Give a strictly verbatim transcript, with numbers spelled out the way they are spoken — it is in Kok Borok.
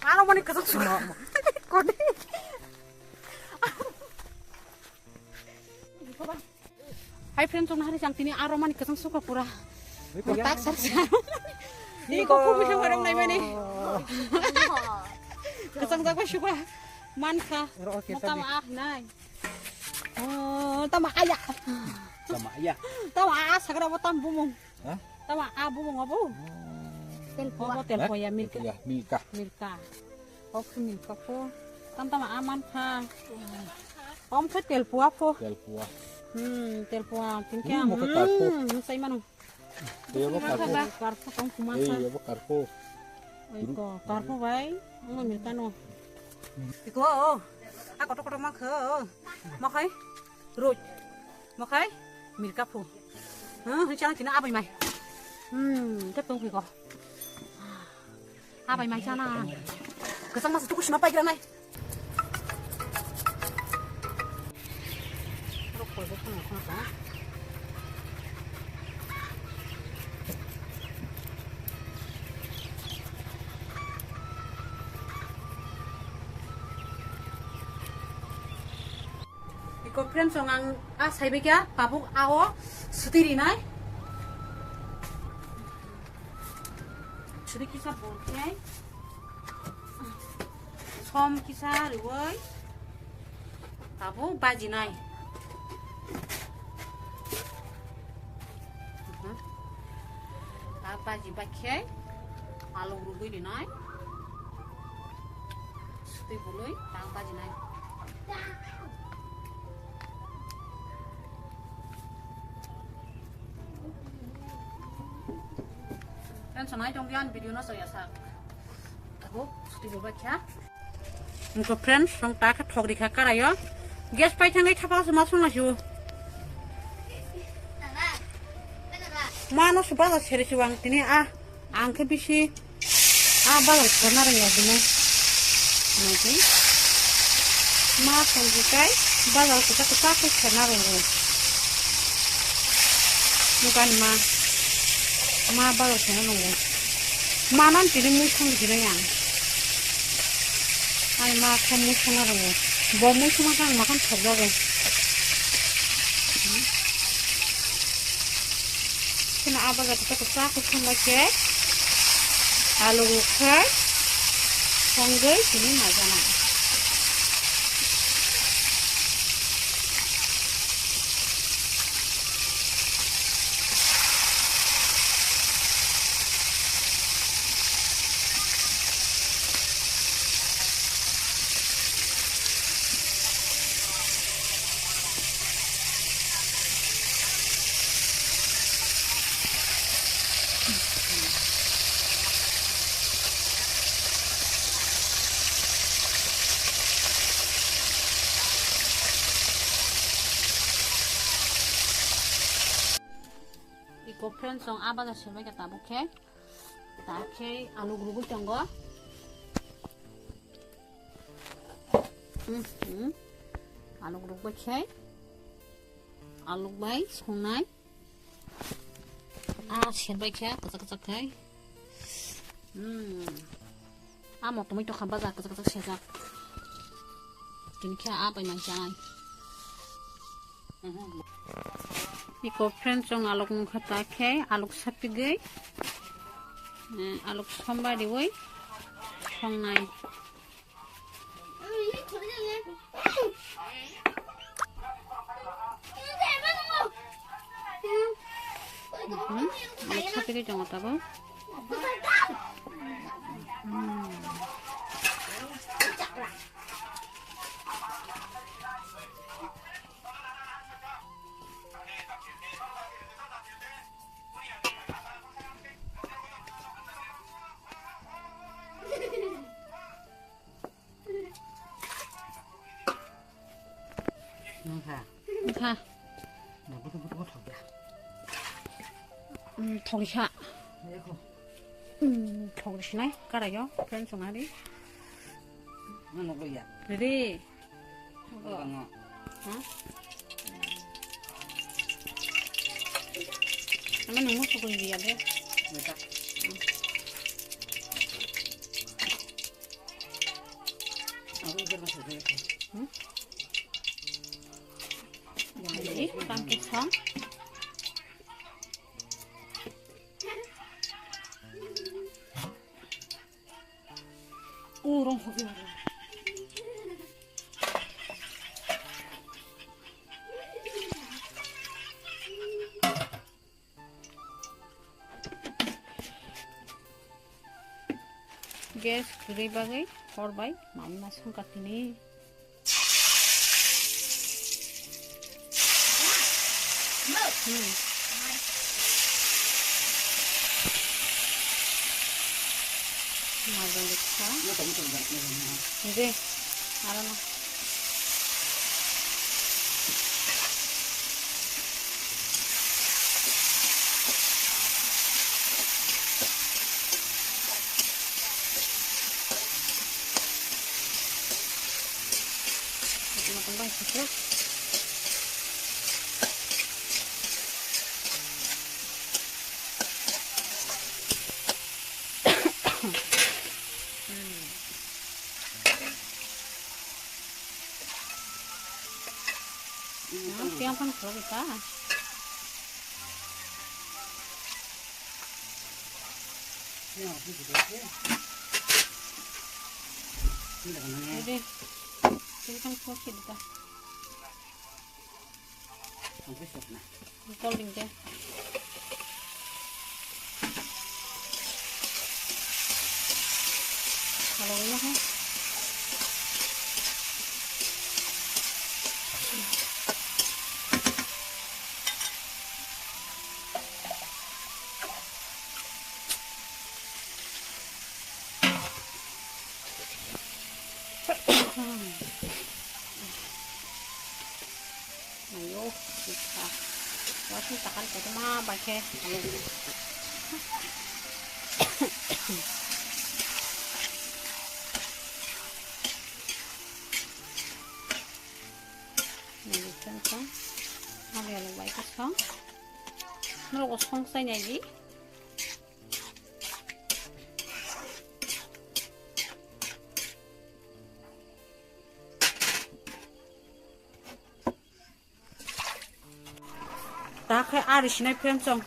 Aro mani kwchak suka. Kodi. Hi friends, chwng hari chang tini aro mani kwchak suka pura. Tak sar sar. Ni ko phu bisa warang nai mani. Kwchak jak bai suka. Man kha. Ro, okay, tama ah nai. Oh, tama aya. Tama aya. Tama ah, sakra bo tam bumung. Hah? Tama ah, bumung abu. Tel pua. Tel pua ya, milka. Ya, milka. Milka. Ok, milka po. Tam tama ah man kha. Om kha tel pua po. Tel pua. Hmm, tel pua. Tin kya. Hmm, mo kha karpo. Hmm, sai manu. Ebo karpo. Karpo tong kuma sa. Ebo karpo. Oi ko, karpo bai. Mo milka no. Iko, oh. A koto koto ma kho. Ma khai. Roj. Ma khai. Milka phu. Huh, chana kina abai mai. Hmm, tep tong ko. Abai mai chana. Kwchang masa tuku sima pai gra nai. Iko friends, ang a saibai kha, tabuk ao suti rinai. Suti kisa bol khe, som kisa riwai, tabuk bajinai. Ta baji bakhe, alu rugui rinai. Sutui bului, ta bajinai. Friends, nai tong dian video no saya sak. Tabuk, sutui bul bakhe. Wngkha friends, chwng ta khe thok rikha karaio. Gas pai thangwi thapa se ma songna siu. Ma no se bazar seri siu ang tini a. Ang khe bisi a bazar serna rwngya hino. Nai ma songwi kai bazar kwchak kwchak khe serna rwngo. Nukani ma, ma bazar serna rwngo. Manan tini mui song rikhinai ang. Ai ma khe mui songna rwngo. Bo mui songma khe ang makhan thokjago. Kheno a baja kisa kisa khe songbai khe alu rwkha songwi tini majana. Iko friends, chwng a baja sirbai khe tabuk khe. Ta khe alu rwgwi tongo. Mhm. Alu rwgwi khe. Alu bai songnai. A serbai khe kwchak kwchak khai. Hmm. A motomoi tokha baja kwchak kwchak sejak. Tini khe a bai nang janai. Iko friend chong alok nungkha ta khe alok sapigwi, eh, alok sombai riwi songnai. Mhm. Alok sapigwi tongo tabuk. Hmm. Nungkha. Nungkha. Na butu butu butu thokya. Hmm, thokya. Ekho. Hmm, thokya sinai, karayo, friend songari. Nang nukliya. Ready? Nukliya. Hah? Ama nungmo sokoi riya de. Neta. Hmm. Hmm? Ini tangki song. Urung hobi. Gas kwrwi bagwi hor bai mamna songkha tini. Hmm. Majang bwkha. Hindi. Aro no. Matang bai sukha. Hmm. Yang piang pan kau kita. Jadi, jadi kan kau kita. Tol ding de. Kalau ini kan. Ayo, kita. Wasi takal koto ma baikhe. Nai chang chang. Abi alok bai kosong. Norok kosong sai nai di. Ta khe ari sinai phreng chong.